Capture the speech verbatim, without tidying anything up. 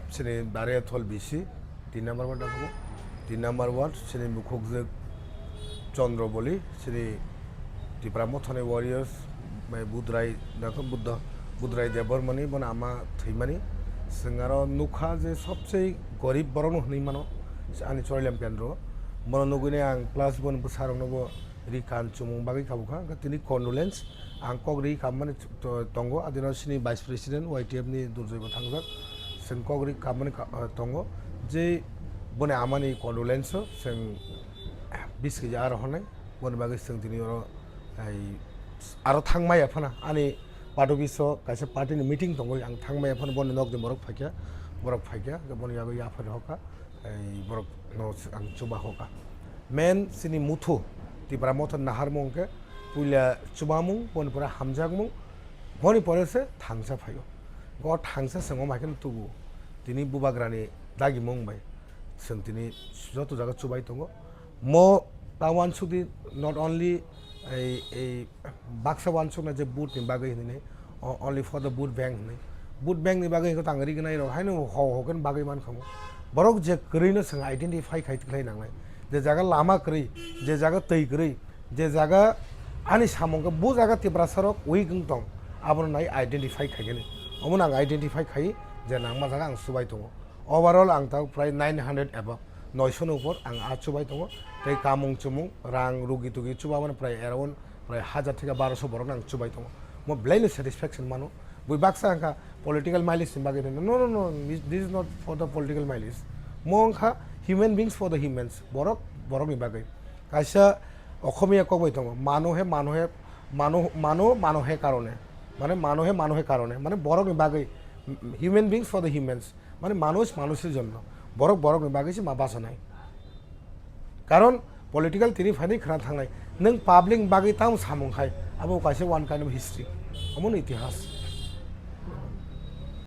Sini Dariathol B C, tin number ward dangkho, tin number ward, sini Mukhukjwk Chandra Boli, sini Tipra Mothani Warriors, mai Budrai, dangkho Buddha, Budrai Debbarmani, bono ama thwimani. Chwng aro nukha je sobse gorib borokno hwnwi mano, ani Chorailam Kendro. Bono nugwini ang plus bono bwsarokno bo ri kan chumung bagwi kabo kha, hwnkhe tini condolence ang kok ri kammani to-, tongo, adino sini Vice President Y T F ni Durjoy bo thangjak, chwng kok ri kammani ka-, ah, tongo, je boni amani condolence o chwng bis keji aro hwnwi, boni bagwi chwng tini oro ai aro thangmaya phano ani party office o kaisa party ni meeting tongwi ang thangmaya phano boni nokni borok phaikha, borok phaikha, boni bagwi yaphar hokha. Ei borok no ang chuba hoka. Men sini muthu Tipra Motha naharmung khe puila chubamung, boni pore hamjakmung, boni pore se thangsa phaio. Go thangsa swngo mai kheno tubu. Tini bubagrani dagimung bai. Chwng tini joto jaga chubai tongo. Mo ta uansukdi not only ei, ei baksa uansukna je vote ni bagwi hinwi, o-, only for the vote bank hinwi. Vote bank ni bagwi hinwi tang rignai rok haino ho ho khe bagwi man khamu. Borok je kwrwi no chwng identify khai khlai nangnai. Je jaga lama kwrwi, je jaga twi kwrwi, je jaga ani samung khe bo jaga Tiprasa rok weak wng tong, abono nai identify khai khe ni. Omo no ang identify khai je nangma jaga ang subai tongo. Overall ang ta prai nine hundred above, noisho ni upor ang a chubai tongo. Tei kamung chumung, rang, rugi tugi chuba mano prai around prai hajar theke baroso borok no ang chubai tongo. Mo belai no satisfaction mano. Bui baksa wngkha political mileage ni bagwi no, no, no, no, this is not for the political mileage. Mo wngkha human beings for the humans, borok borok ni bagwi. Kaisa Okhomiya kok bai tongo, mano he, mano he, mano, mano, mano he karone, mane mano he, mano he karone, mane borok ni bagwi, human beings for the humans. Mane manush manusher jonno, borok borokni bagwi se ma bachanai. Karon political tini phainai khwna thangnai, nwng public ni bagwi tamo samung khai, abo kaisa one kind of history, omono itihas.